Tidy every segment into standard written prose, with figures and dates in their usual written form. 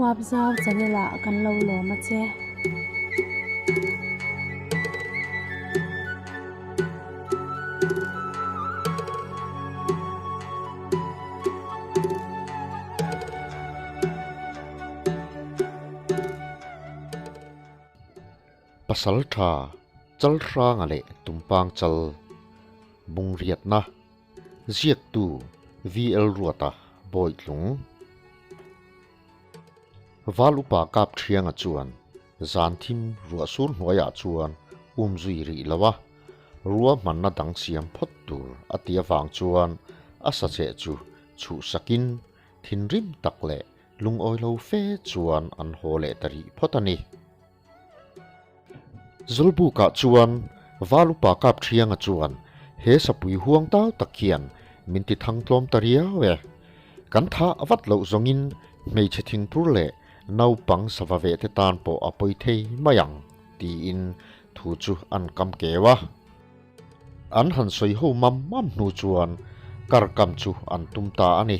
Huapzau channel ah kan lo lawm a che. Pasal tha chal hranga leh tumpang chal bungriatna ziaktu VL Ruata Bawitlung Val upa kap thianga chuan zan thim ruah sur hnuaiah chuan um zui rih lo a, rua hmanna dang siam phawt tur a ti avang chuan a sacheh chu chhuhsakin thinrim tak leh lungawi lo fe chuan an haw leh ta rih phawt a ni. Zawlbukah chuan Val upa kap thianga chuan he sapui huang tau tak hian min ti thang tlawm ta riau e. Kan thah vat loh zawngin hmeichhe thingpur leh naupang sava ve te tan pawh a pawi thei mai ang tiin thu chu an kam keu a. An han sawi ho mam mam hnu chuan kar kam chu an tum ta a ni.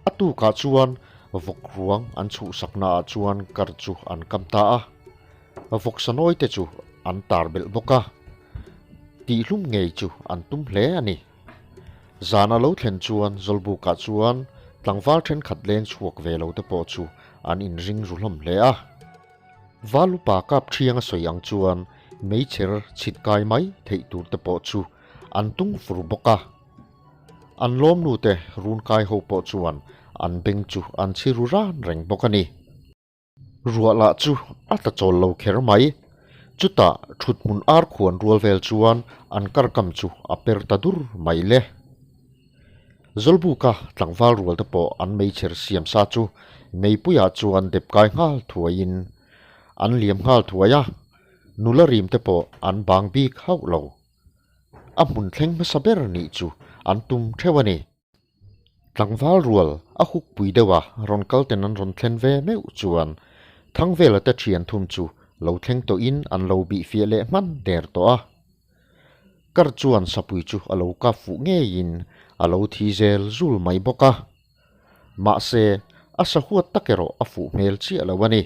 A tukah chuan vawk ruang an chhuhsakna ah chuan kar chu an kam ta a. Vawk sanawi te chu an tar belh bawk a. Tihhlum ngei chu an tum hle a ni. Zan a lo thlen chuan Zawlbukah chuan tlangval thenkhat leng chhuak ve lo te pawh chu an inring ru hlawm hle a. Val upa kap thiang a sawi ang chuan meichher chhit kai mai theih tur te pawh chu an tung fur bawk a. An lawmnu te run kai ho pawh chuan an beng chu an chhi ru ran reng bawk a ni. Ruah lah chu a tla chawl lo kher mai. Chutah thut hmun ar khuan rual vel chuan an kar kam chu a per ta dur mai le. Zawlbuka tlangval rual te pawh an meichher siam sa chu meipuiah chuan dep kai nghal thuaiin an liam nghal thuai a, nula rim te pawh an bang bik hauh lo. A hmun thleng hmasa ber nih chu an tum theuh a ni. Tlangval rual a huk pui deuh a rawn kal ten an rawn thlen ve meuh chuan Thangvela te thian thum chu lo thleng tawhin an lo bih fiah leh hman der tawh a. Kar chuan sapui chu a lo kap fuh ngeiin a lo thi zel zul mai bawk a. Mahse, a sahuat tak erawh a fuh hmel chiah lo a ni.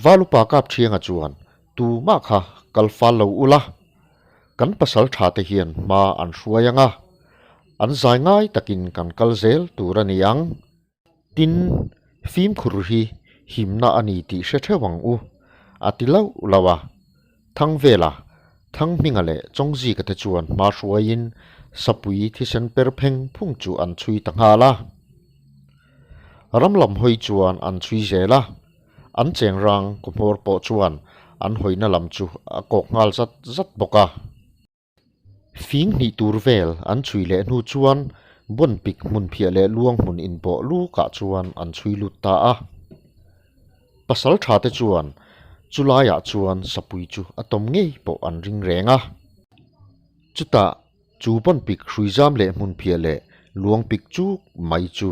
Valupa kap thianga chuan tumah kha kal fal lo ula, kan pasal tha te hian hma an hruai ang a, an zai ngai takin kan kal zel tur a ni ang. Tin, fimkhur hi himna a ni tih hre theuh ang u, a ti lauh lauh a. Thangvela, Thanghminga leh Chawngzika te chuan hma hruaiin Sapui thisen per pheng phung chu an chhui ta nghal a. Ram lam hawi chuan an chhui zel a, an chengrang kawhmawr pawh chuan an hawina lam chu a kawk nghal zat zat bawk a. Fing hnih tur vel an chhui leh hnu chuan Bon pik hmun phiah leh luang hmun inpawh lukah chuan an chhui lut ta a. Pasal tha te chuan chu laiah chuan sapui chu a tawm ngei pawh an ring reng a. Chutah chu Bon pik hruizam leh hmun phiah leh luang pik chuk mai chu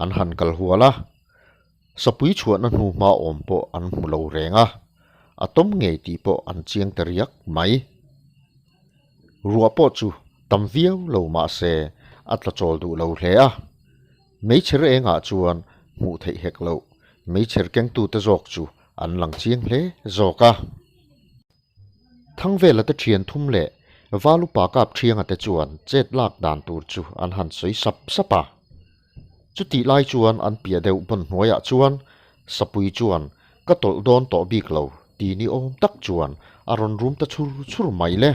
an han kal hual a. Sapui chhuahna hnu hma awm pawh an hmu lo reng a, a tawm ngei tih pawh an chiang ta riak mai. Ruah pawh chu tam viau lo mah se a tla chawl duh lo hle a, meichher engah chuan hmuh theih hek loh meichher kengtute zawk chu an lang chiang hle zawk a. Thangvela te thian thum leh Valupa kap thianga te chuan chet lak dan tur chu an han sawi sap sap a. Chutih lai chuan an piah deuh bawn hnuaiah chuan Sapui chuan ka tawlh dawn tawh bik lo ti ni awm tak chuan a rawn rum ta chhur chhur mai le.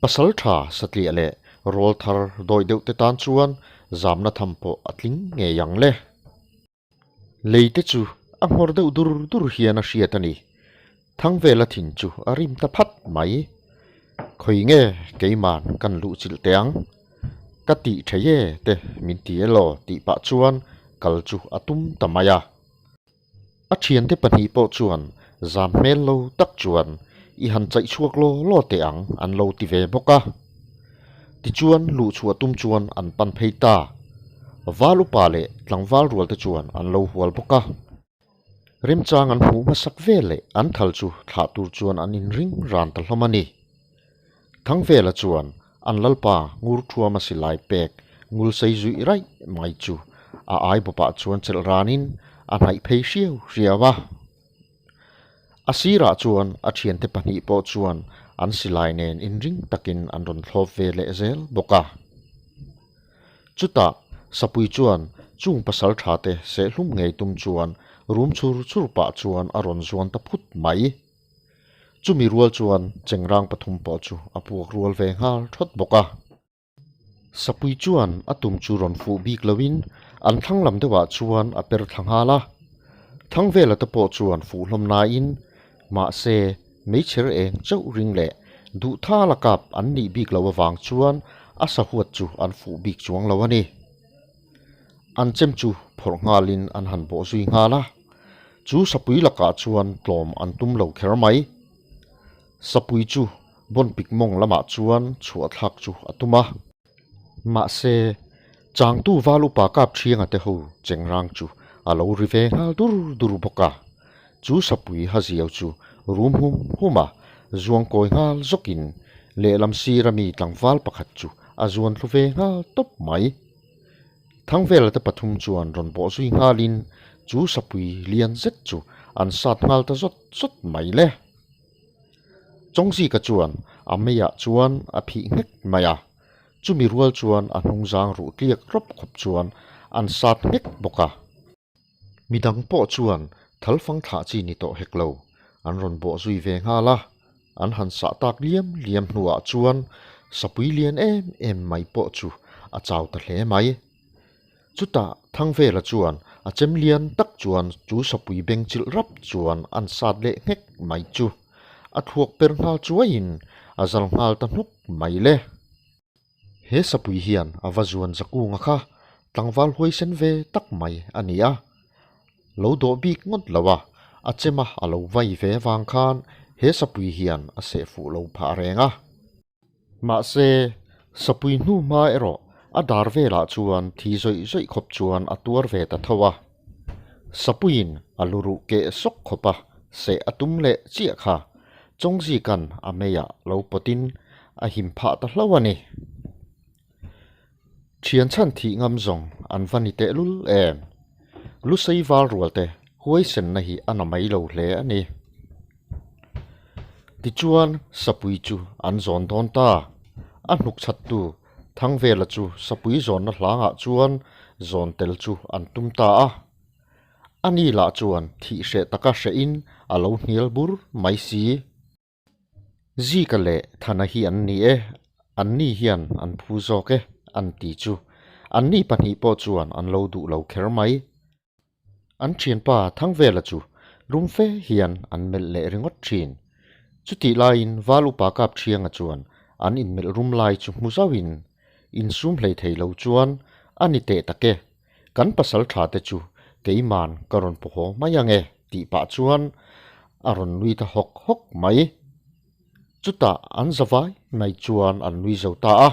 Pasal tha satliah leh rawl thar dawi deuh te tan chuan zamna tham pawh a tling ngei ang le. Lei te chu a nghawr deuh dur dur hian a hriat a ni. Thangvela thin chu a rim ta phat mai. Khawi nge keiman kan luh chilh teh ang? Ka tih thei e te min ti elaw tih pah chuan kal chu a tum ta mai a. A thiante pahnih pawh chuan zam hmel lo tak chuan i han chaih chhuak law law teh ang an lo ti ve bawk a. Tichuan luh chhuah tum chuan an pan phei ta. Val upa leh tlangval rual te chuan an lo hual bawk a. Remchang an hmuh hmasak vel leh an thal chu thlah tur chuan an inring ran ta hlawm a ni. Thangvela chuan an lalpa ngur thuama silai pek ngul sei zuih raih mai chu a ai bawpah chuan chelh ranin a hnaih phei hriau hriau a. A sirah chuan a thiante pahnih pawh chuan an silai nen inring takin an rawn thlawp ve leh zel bawk a. Chutah Sapui chuan chung pasal tha te sehlum ngei tum chuan rum chur chur pah chuan a rawn zuan ta phut mai. Chumi rual chuan chengrang pathum pawh chu a puak rual ve nghal thawt bawk a. Sapui chuan a tum chu rawn fuh bik loin an thlang lam deuhah chuan a per thla nghal a. Thangvela te pawh chuan fuh hlawm nain mahse meichher eng chauh ring leh duh thala kap an nih bik loh avang chuan a sahuat chu an fuh bik chuang lo a ni. An chem chu phawrh nghalin an han bawh zui nghal a. Chu sapui lakah chuan tlawm an tum lo kher mai. Sapui chu Bawnpik mawng lamah chuan chhuah thlak chu a tum a. Mahse, changtu val upa kap thianga te ho chengrang chu a lo ri ve nghal dur dur bawk a. Chu sapui haziau chu rum hum hum a, zuang kawi nghal zawkin lehlam sira mi tlangval pakhat chu a zuan thlu ve nghal tawp mai. Thangvela te pathum chuan rawn bawh zui nghalin chu sapui lian zet chu an sat nghal ta zawt zawt mai le. Chawngzika chuan a meiah chuan a phih nghek mai a, chumi rual chuan a hnungzang ruh tliak rawp khawp chuan an sat nghek bawk a. Midang pawh chuan thalfang thlah chi ni tawh hek lo, an rawn bawh zui ve nghal a, an han sah tak liam liam hnuah chuan sapui lian em em mai pawh chu a chau ta hle mai. Chutah Thangvela chuan a chem lian tak chuan chu sapui beng chilh rap chuan an sat leh nghek mai chu a thluak per nghal chuaiin a zal nghal ta hnuk mai le. He sapui hian a va zuan zakunga kha tlangval huaisen ve tak mai a ni a, lo dawh bik ngawt lo a, a chema a lo vai ve avang khan he sapui hian a seh fuh lo phah reng a. Mahse, sapui hnu hma erawh a dar velah chuan thi zawih zawih khawp chuan a tuar ve ta tho a. Sapuiin a lu ruh keh sawk khawp a, seh a tum leh chiah kha Chawngzika'n a meiah lo pawtin a him phah ta hlauh a ni. Thian chhan thih ngam zawng an va ni tehlul em? Lusei val rualte huaisenna hi a na mai lo hle a ni. Tichuan Sapui chu an zawn dawn ta. A hnuk chhattu Thangvela chu Sapui zawnna hlangah chuan zawn tel chu an tum ta a. Ani lah chuan thih hreh taka hrehin a lo hnial bur mai si. Zika leh Thana hi an ni e, anni hian an phu zawk e, an ti chu. Anni pahnih pawh chuan an lo duh lo kher mai. An thianpa Thangvela chu rum fe hian an melh leh ringawt thin. Chutih laiin Val Upa Kapthianga chuan an inmelh rum lai chu hmu zauhin insum hlei thei lo chuan a ni teh tak e, Kan pasal tha te chu keiman ka rawn pu haw mai ange tih pah chuan a rawn nui ta hawk hawk mai. Chutah an za vai mai chuan an nui zo ta a.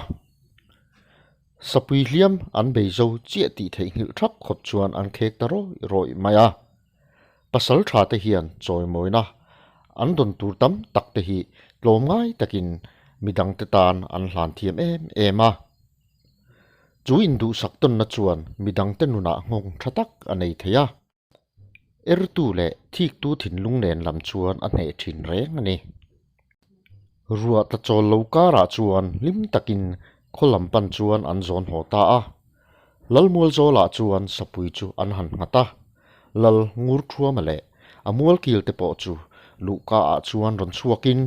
Sapui hliam an bei zo chiah tih theihnghilh thap khawp chuan an khek ta rawih rawih mai a. Pasal tha te hian chawimawina an dawn tur tam tak te hi tlawm ngai takin midangte tan an hlan thiam em em a. Chu induhsak tawnna chuan midangte nunah nghawng tha tak a nei thei a. Ertu leh thiktu thinlung nen lam chuan a hneh thin reng a ni. Ruah tla chawl lo karah chuan hlim takin khaw lam pan chuan an zawn haw ta a. Lalmualzawlah chuan sapui chu an han nghat a. Lal Ngurthuama leh a mualkil te pawh chu luhkaah chuan rawn chhuakin,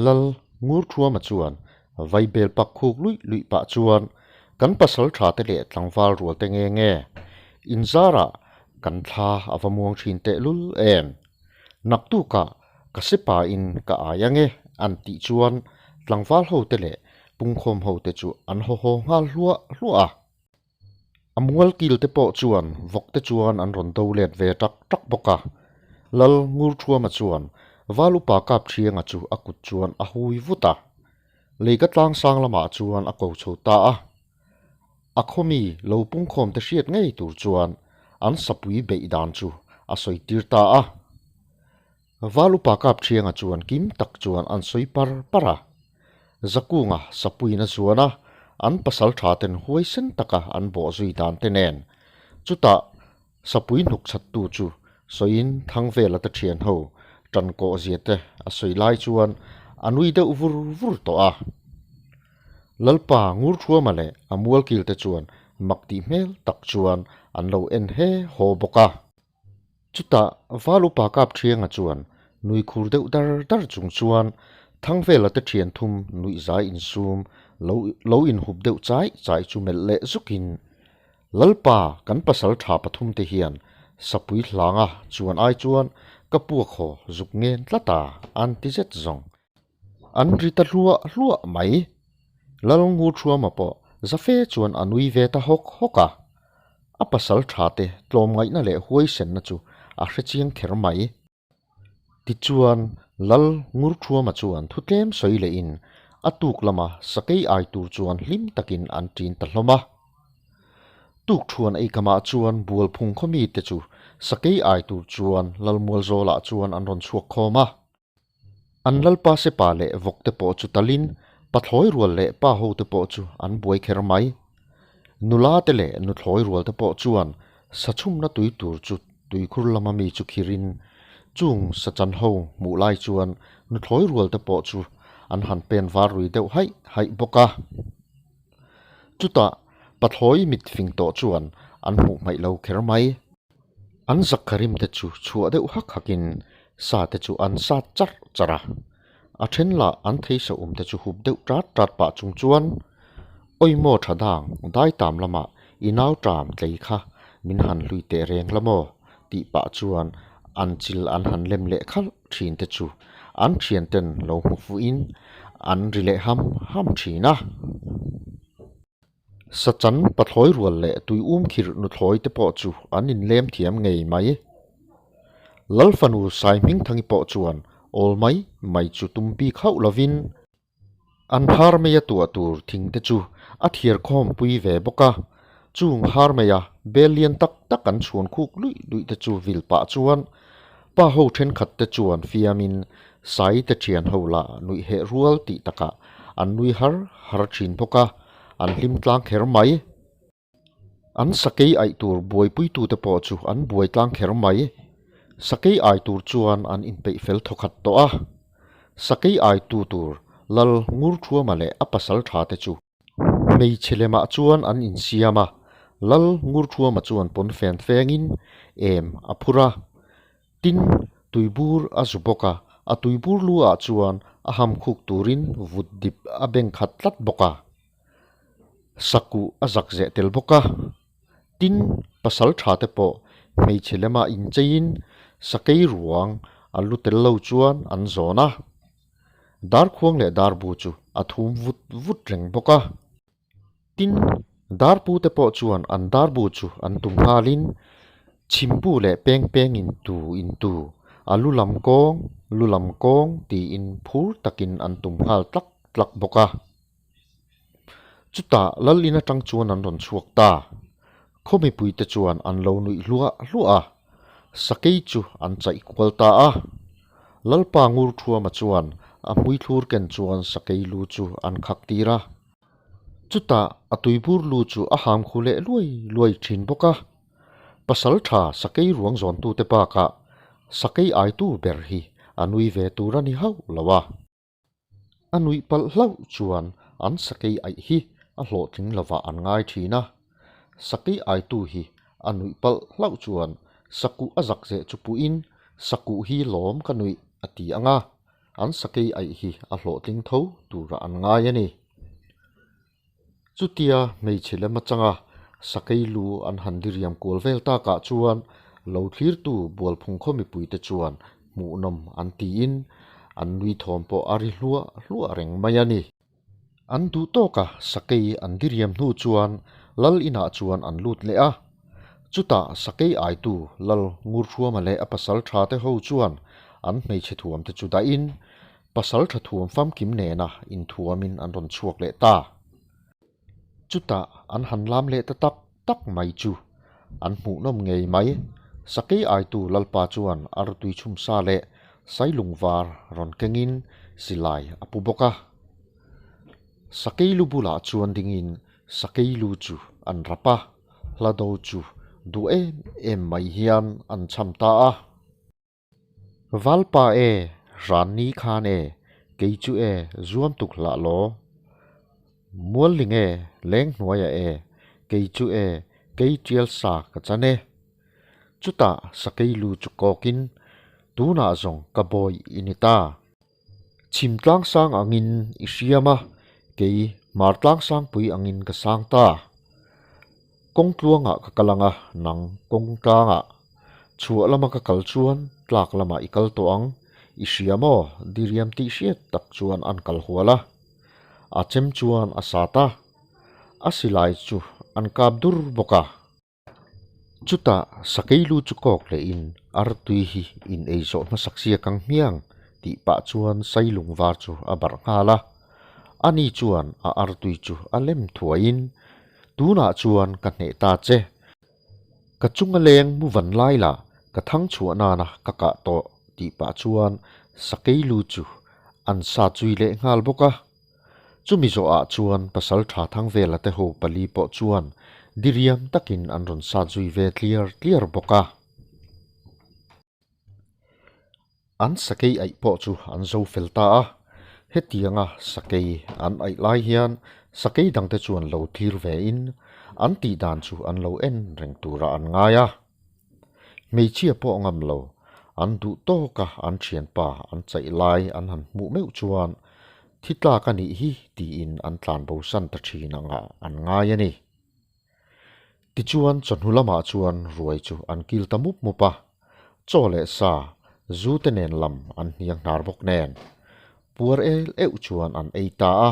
Lal Ngurthuama chuan vaibel pak khuk luih luih pah chuan kan pasal tha te leh tlangval rual te nge nge inzarah kan thla a va muang thin teh lul em? Naktukah ka sepa in ka ai ange an tih chuan tlangval ho te leh pungkhawm ho te chu an haw haw nghal hluah hluah a. A mual kil te pawh chuan vawk te chuan an rawn do let ve tak tak bawk a. Lal Ngurthuama chuan Val upa Kapthianga chu a kut chuan a hui vut a. Leika tlangsang lamah chuan a ko chho ta a. A khawmi lo pungkhawm te hriat ngei tur chuan an sapui beih dan chu a sawi tir ta a. Val upa Kapthianga chuan kim tak chuan an sawi par par a. Zakunga sapuiin a zuan a, an pasal tha ten huaisen taka an bawh zui dan te nen. Chutah sapui hnuk chhattu chu sawiin Thangvela te thian ho tan kawh zia te a sawi lai chuan a nui deuh vur vur tawh a. Lalpa Ngurthuama leh a mualkil te chuan mak tih hmel tak chuan an lo en he haw bawk a. Chutah Val upa Kapthianga chuan nui khur deuh dar dar chung chuan Thangvela te thian thum nuihzai insum lo lo inhup deuh chai chai chu melh leh zukin Lalpa kan pasal tha pathum te hian sapui hlanga chuan ai chuan ka puak haw zuk ngen tlat a an ti zet zawng. An ri ta hluah hluah mai. Lalngurthuama pawh zafe chuan a nui ve ta hawk hawk a. A pasal tha te tlawmngaihna leh huaisenna chu a hre chiang kher mai. Tichuan, Lalngurthuama chuan thu tlem sawi lehin a tuk lama sakei ai tur chuan hlim takin an ṭin ta hlawm a. Tukthuan eikamah chuan Bualphung khaw mite chu sakei ai tur chuan Lalmualzawlah chuan an rawn chhuak khawm a. An lalpa sepa leh vawk te pawh chu talin pathlawi rual leh pa ho te pawh chu an buai kher mai. Nula te leh nuthlawi rual te pawh chuan sachhumna tui tur chu tuikhur lama mi chu khirin chung sachan ho hmuh lai chuan nuthlawi rual te pawh chu an han pen var rui deuh haih haih bawk a. Chutah pathlawi mit fing tawh chuan an hmuh hmaih lo kher mai. An zakharim te chu chhuah deuh hak hakin sa te chu an sat charh charh a, a then lah an theisa um te chu hup deuh tat tat pah chung chuan Awimaw tha dang dai tam lamah i nau ṭam tlei kha min han hlui teh reng la maw tih pah chuan an chil an han lem leh khalh thin te chu an thian ten lo hmu fuhin an ri leh ham ham thin a. Sachan pathlawi rual leh tui um khirh nuthlawi te pawh chu an inlem thiam ngei mai. Lal fanu Saihmingthangi pawh chuan awl mai mai chu tum bik hauh lovin an har mai a tuah tur thing te chu a thiar khawm pui ve bawk a. Chung har mai a bel lian tak tak an chhuan khuk luih luih te chu vil pah chuan pa ho thenkhat te chuan fiamin Sai te thian ho lah nuih heh rual tih takah an nui har har thin bawk a. An hlim tlang kher mai. An sakei aih tur buaipuitute pawh chu an buai tlang kher mai. Sakei ai tur chuan an inpeih fel thawkhat tawh a. Sakei aitu tur Lal Ngurthuama leh a pasal tha te chu hmeichhe lemah chuan an insiam a. Lal Ngurthuama chuan pawn fen fengin em a phur a. Tin, tuibur a zu bawk a, a tuibur lu ah chuan a ham khuk turin vut dip a beng khat tlat bawk a. Sakuh a zak zeh tel bawk a. Tin, pasal tha te pawh hmeichhe lema incheiin sakei ruang a lu tel lo chuan an zawn a. Darkhuang leh darbu chu a thum vut vut reng bawk a. Tin, darpu te pawh chuan an darbu chu an tum nghalin chhimbu leh peng pengin tu in tu, a lu lam kawng, lu lam kawng tiin phur takin an tum nghal tlak tlak bawk a. Chutah lal in atang chuan an rawn chhuak ta. Khaw mipuite chuan an lo nuih hluah hluah a, sakei chu an chaih kual ta a. Lalpa Ngurthuama chuan a hmuithlur ken chuan sakei lu chu an khak tir a. Chutah a tuibur lu chu a ham khu leh luai luai thin bawk a. Pasal tha sakei ruang zawntute bakah sakei aitu ber hi a nui ve tur a ni hauh lo a. A nuih palh hlauh chuan an sakei aih hi a hlawhtling lovah an ngai thin a. Sakei aitu hi a nuih palh hlauh chuan sakuh a zak zeh chu puhin sakuh hi lawm ka nuih a ti ang a, an sakei aih hi a hlawhtling tho turah an ngai a ni. Chutia hmeichhe lem atanga sakei lu an han diriam kual vel takah chuan lo thlirtu Bualphung khaw mipuite chuan hmuhnawm an tiin an nui thawm pawh a ri hluah hluah reng mai a ni. An duh tawka sakei an diriam hnu chuan lal inah chuan an lut leh a. Chutah sakei aitu Lal Ngurthuama leh a pasal tha te ho chuan an hmeichhe thuam te chu dahin Pasal tha thuam famkim nena inthuamin an rawn chhuak leh ta. Chutah an han lam leh ta tak tak mai chu an hmuhnawm ngei mai. Sakei aitu Lalpa chuan artui chhumsa leh sailung var rawn kengin silai a pu bawk a. Sakei lu bulah chuan dingin sakei lu chu an rap a, hlado chu duh em em mai hian an cham ta a. Valpa e, hran ni khan e, kei chu e, zuam tuk hlah law. Mualling e, leng hnuaiah e, kei chu e, kei tial sa ka chan e. Chutah sakei lu chu kawkin, Tunah zawng ka bawi i ni ta. Chhim tlangsang angin i hriam a, kei hmar tlangsangpui angin ka sang ta. Kawng tluangah ka kal ang a, nang kawng tlangah. Chhuah lama ka kal chuan tlak lamah i kal tawh ang, i hria maw? Diriam tih hriat tak chuan an kal hual a. A chem chuan a sat a, a silai chu an kap dur bawk a. Chutah sakei lu chu kawk lehin artui hi in ei zawh hmasak sia kang hmiang tih pah chuan sailung var chu a barh nghal a. Ani chuan a artui chu a lem thuaiin, Tunah chuan ka hneh ta che. Ka chunga leng mu van lai lah ka thang chhuah nana ka kah tawh tih pah chuan sakei lu chu an sa chui leh nghal bawk a. Chumi zawhah chuan pasal tha Thangvela te ho pali pawh chuan diriam takin an rawn sat zui ve tliar tliar bawk a. An sakei aih pawh chu an zo fel ta a, hetianga sakei an aih lai hian sakei dangte chuan lo thlir vein an tih dan chu an lo en reng turah an ngai a. Hmeichhia pawh ngam lo, an duh tawk a an thianpa an chaih lai an han hmuh meuh chuan thi tlak a nih hi tiin an tlan bo san ta thin anga an ngai a ni. Tichuan chawhnu lamah chuan ruai chu an kil ta mup mup a, chaw leh sa, zu te nen lam an hniang hnar bawk nen puar el euh chuan an ei ta a.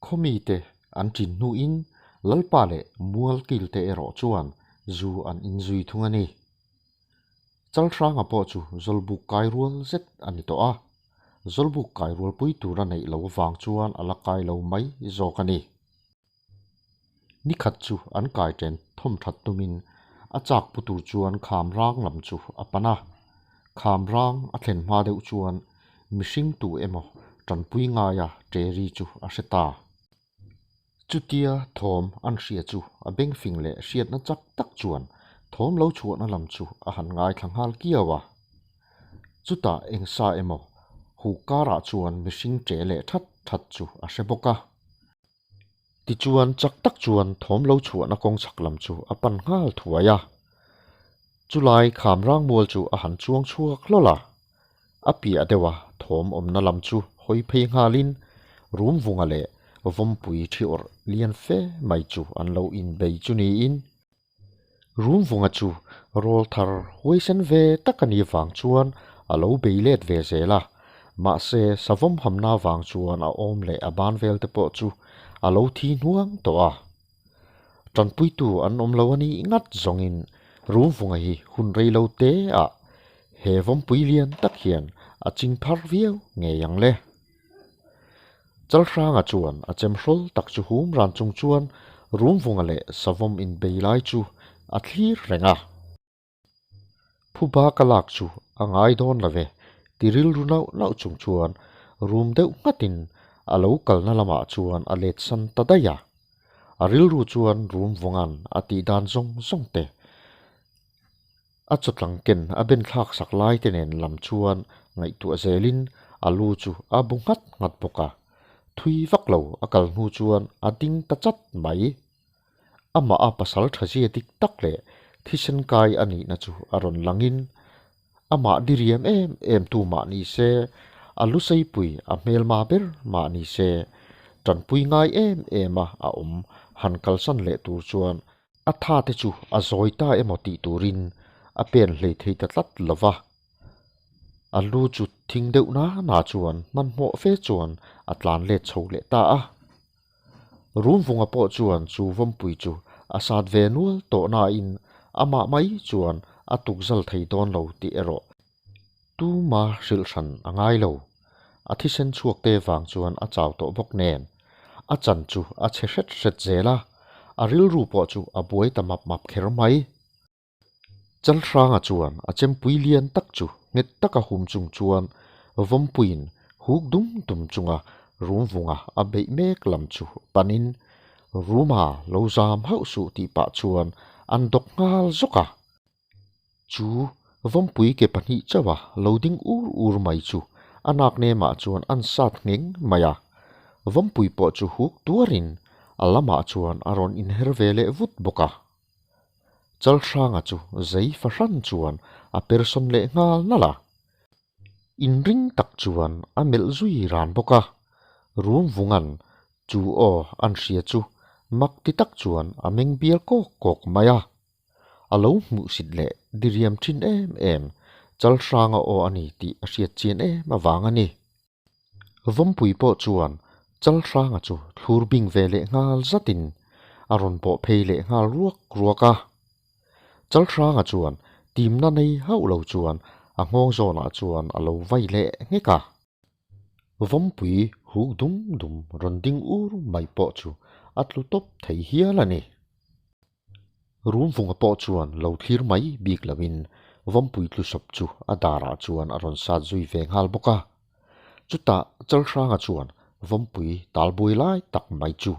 Khawmite an ṭin hnuin Lalpa leh Mualkilte erawh chuan zu an inzui thung a ni. Chalhranga pawh chu Zawlbuk kai rual zet a ni tawh a, Zawlbuk kai rualpui tur a neih lo avang chuan a la kai lo mai zawk a ni. Nikhat chu an kai ṭen thawm ṭhat tumin a chak pu tur chuan kham rang lam chu a pan a. Kham rang a thlen hma deuh chuan mihring tu emaw ṭanpui ngaia ṭeri chu a hre ta. Chutia thawm an hria chu a bengfing leh hriatna chak tak chuan thawm lo chhuahna lam chu a han ngaithla nghal kiau a. Chutah engsa emaw huk karah chuan mihring ṭe leh ṭhat ṭhat chu a hre bawk a. Tichuan chak tak chuan thawm lo chhuahna kawng chhak lam chu a pan nghal thuai a. Chulai kham rang mual chu a han chuang chhuak hlawl a. A piah deuh a thawm awmna lam chu hawi phei nghalin rum vunga leh vawmpui thi awrh lian fe mai chu an lo inbei chu niin Rumvunga chu rawl thar huaisen ve tak a nih vang chuan a lo bei let ve zel a, mahse savawm hamna vang chuan a awm leh a ban vel te pawh chu a lo thi hnuang tawh a. Tanpuitu an awm lo a nih ngat zawngin Rumvunga hi hun rei lo te ah he vawmpui lian tak hian a ching phar viau ngei ang le. Chalhranga chuan a chem hrawl tak chu hum ran chung chuan Rumvunga leh Savawm inbei lai chu a thlir reng a. Phuba ka lak chu a ngai dawn lo ve, ti rilru nauh nauh chung chuan rum deuh nghatin a lo kalna lamah chuan a let san ta daih a. A rilru chuan Rumvunga'n a tih dan zawng zawng te A chawtlang ken a ben thlak sak lai te nen lam chuan ngaihtuah zelin a lu chu a bu nghat nghat bawk a, thui vak lo a kal hnu chuan a ding ta chat mai. Amah a pasal tha zia dik tak leh thisen kai a nihna chu a rawn langin amah diriam em em tu mah ni se, a lu seipui a hmelma ber mah ni se, tanpui ngai em em a a awm han kalsan leh tur chuan A tha te chu a zawi ta emaw tih turin a pen hlei thei ta tlat lo va. A lu chu thing deuh na na chuan hmanhmawh fe chuan a tlan let chho leh ta a. Rumvunga pawh chuan chu vawmpui chu a sat ve nual tawh nain amah mai chuan a tukzal thei dawn lo tih erawh Tuma hrilh hran a ngai lo. A thisen chhuak te vang chuan a chau tawh bawk nen. A chan chu a chhe hret hret zel a, a rilru pawh chu a buai ta map map kher mai. Chalhranga chuan a chempui lian tak chu nghet taka hum chung chuan vawmpuiin huk dum dum chunga rumvunga a beih mek lam chu panin Ruma lo zam hauh suh tih pah chuan an dawk nghal zawk a. Chu vawmpui ke pahnih chauha lo ding ur ur mai chu a nak nemah chuan an sat ngheng mai a. Vawmpui pawh chu huk tuarin a lamah chuan a rawn inher ve leh vut bawk a. Chalhranga chu zei fahran chuan a persawn leh nghal nalh a. Inring tak chuan a melh zui ran bawk a, rum vungan chu aw an hria chu mak ti tak chuan a meng bial kawk kawk mai a. A lo hmuhsit leh diriam thin em em, Chalhranga aw a ni tih a hriat chian em avang a ni. Vawmpui pawh chuan Chalhranga chu thlur bing ve leh nghal zatin a rawn bawh phei leh nghal ruak ruak a. Chalhranga chuan timna nei hauh lo chuan a nghawng zawnah chuan a lo vai leh nghek a. Vawmpui huk dum dum rawn ding ur mai pawh chu a tlu tawp thei hial a ni. Rumvunga pawh chuan lo thlir mai bik loin Vawmpui tlusawp chu a darah chuan a rawn sat zui ve nghal bawk a. Chutah Chalhranga chuan Vawmpui talbuai lai tak mai chu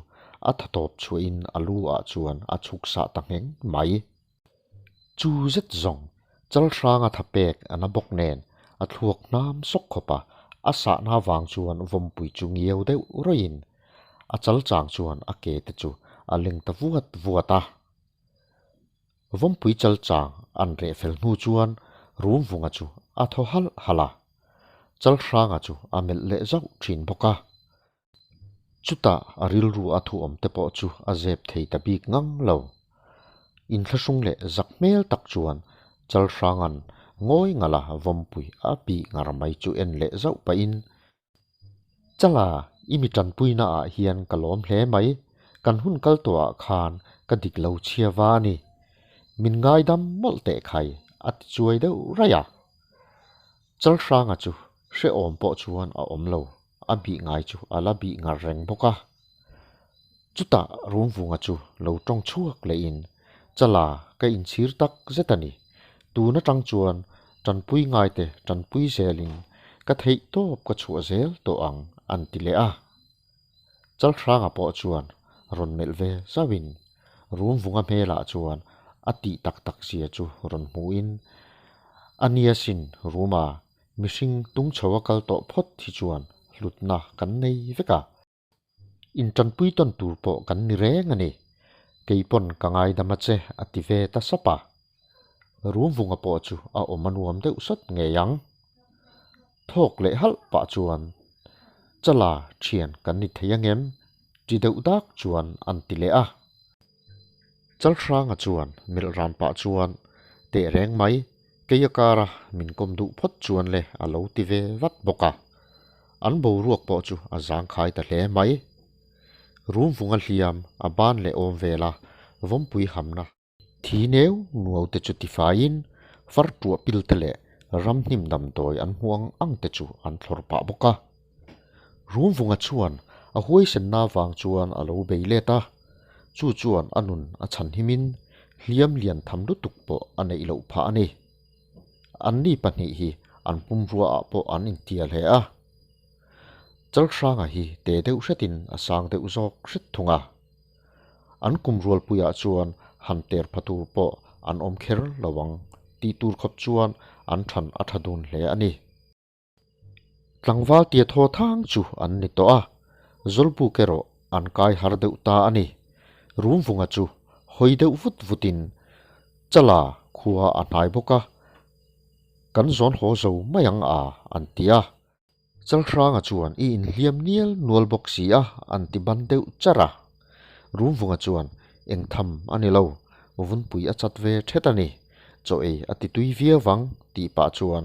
a tha tawp chhuahin a lu ah chuan a chhuk sah ta ngheng mai. Chu zet zawng Chalhranga tha pek a na bawk nen a thluak hnam sawk khawp a, a sahna vang chuan Vawmpui chu ngiau deuh rawih-in A chal chang chuan a ke te chu a leng ta vuat vuat a. Vawmpui chal chang an reh fel hnu chuan Rumvunga chu a thaw halh halh a. Chalhranga chu a melh leh zauh thin bawk a. Chutah a rilru a thu awm te pawh chu a zep thei ta bik ngang lo. Inthlahrung leh zak hmel tak chuan Chalhranga'n ngawi ngala Vawmpui a bih ngar mai chu en leh zauh pahin Chala, i mi tanpuina ah hian ka lawm hle mai, kan hun kal tawh ah khan ka dik lo chhia va a ni. Min ngaidam mawlh teh khai, a ti chuai deuh raih a. Chalhranga chu hrehawm pawh chuan a awm lo, a bih ngai chu a la bih ngar reng bawk a. Chutah Rumvunga chu lo tawng chhuak lehin, Chala, ka inchhir tak zet a ni. Tun atang chuan tanpui ngaite tanpui zelin ka theih tawp ka chhuah zel tawh ang, an ti leh a. Chalhranga pawh chuan rawn melh ve zauhin Rumvunga hmelah chuan a tih tak tak zia chu rawn hmuhin, A nia sin, Ruma, mihring tung chho a kal tawh phawt hi chuan hlutna kan nei vek a. Intanpui tawn tur pawh kan ni reng a ni. Kei pawn ka ngaidam a che a ti ve ta sap a. Rumvunga pawh chu a awm a nuam deuh sawt ngei ang. Thawk leh halh pah chuan Chala thian kan ni thei angem? Ti deuh dak chuan an ti leh a. Chalhranga chuan melh ran pah chuan teh reng mai, kei a kara min kawm duh phawt chuan le a lo ti ve vat bawk a. An boruak pawh chu a zangkhai ta hle mai. Rumvunga hliam a ban leh awm vel a, vawmpui hamna. Thi neu nuau te chu tifaiin far tuah pil te leh ramhnim damdawi an hmu ang ang te chu an thlawr pah bawk a. Rumvunga chuan a huaisenna vang chuan a lo bei let a, chu chuan a nun a chhan himin hliam lian tham lutuk pawh a neih loh phah a ni. Anni pahnih hi an pumrua ah pawh an intial hle a. Chalhranga hi te deuh hretin a sang deuh zawk hret thung a. An kum rualpuiah chuan han ter pha tur pawh an awm kher lo ang tih tur khawp chuan an than a tha dun hle a ni. Tlangval tia thaw thang chu an ni tawh a, Zawlbuk erawh an kai har deuh ta a ni. Rumvunga chu hawi deuh vut vutin Chala khua a hnai bawk a, kan zawn haw zo mai ang a an ti a. Chalhranga chuan i inhliam nial nual bawk si a an ti ban deuh charh a. Rumvunga chuan eng tham a ni lo, vunpui a chat ve thet a ni, chaw ei a ti tui viau vang tih pah chuan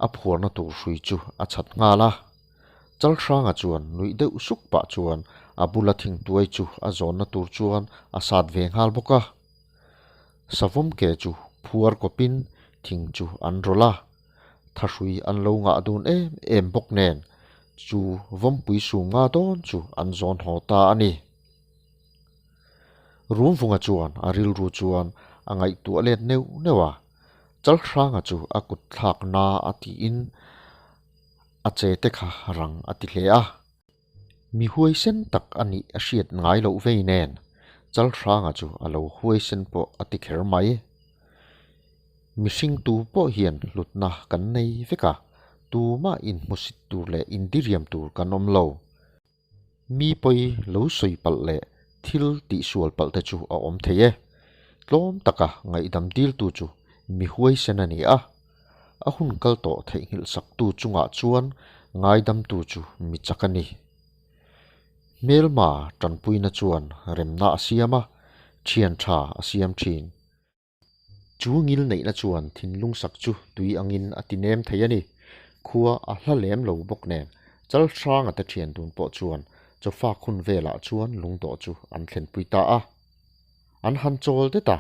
a phuarna tur hrui chu a chat nghal a. Chalhranga chuan nuih deuh suk pah chuan a bula thingtuai chu a zawnna tur chuan a sat ve nghal bawk a. Savawm ke chu phuar kawpin thing chu an rawlh a. Thahrui an lo ngah dun em em bawk nen chu vawmpui sum nga dawn chu an zawn haw ta a ni. Rumvunga chuan a rilru chuan a ngaihtuah let neuh neuh a, Chalhranga chu a kut thlak na a tiin a che te kha rang a ti hle a. Mi huaisen tak a nih a hriat ngai loh vei nen. Chalhranga chu a lo huaisen pawh a ti kher mai. Mihring tu pawh hian hlutna kan nei vek a, tumah inhmusit tur leh indiriam tur kan awm lo. Mi pawi lo sawi palh leh thil tihsual palh te chu a awm thei e. Tlawm taka ngaihdam diltu chu mi huaisen a ni a, a hun kal tawh theihnghilh saktu chungah chuan ngaidamtu chu mi chak a ni. Hmelma tanpuina chuan remna a siam a, thian tha a siam thin. Chu ngil neihna chuan thinlung sak chu tui angin a ti nem thei a ni. Khua a hla lem lo bawk nen, Chalhranga te thian dun pawh chuan chawfak hun velah chuan lungdawh chu an thlenpui ta a. An han chawl det a.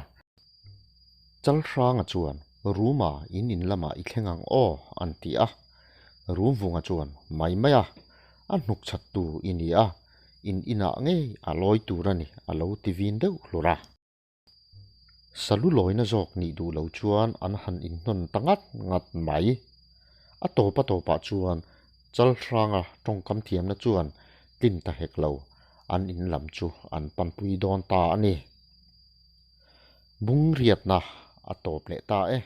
Chalhranga chuan, Ruma in in lamah i thleng ang aw, an ti a. Rumvunga chuan, Mai mai a, a hnuk chhattu i ni a, in inah ngei a lawi tur a ni, a lo ti vin deuh hlur a. Salu lawina zawk nih duh lo chuan an han inhnawn ta ngat ngat mai. A tawp a tawpah chuan Chalhranga tawngkam thiamna chuan tlin ta hek lo, an in lam chu an panpui dawn ta a ni. Bungriatna a tawp leh ta e.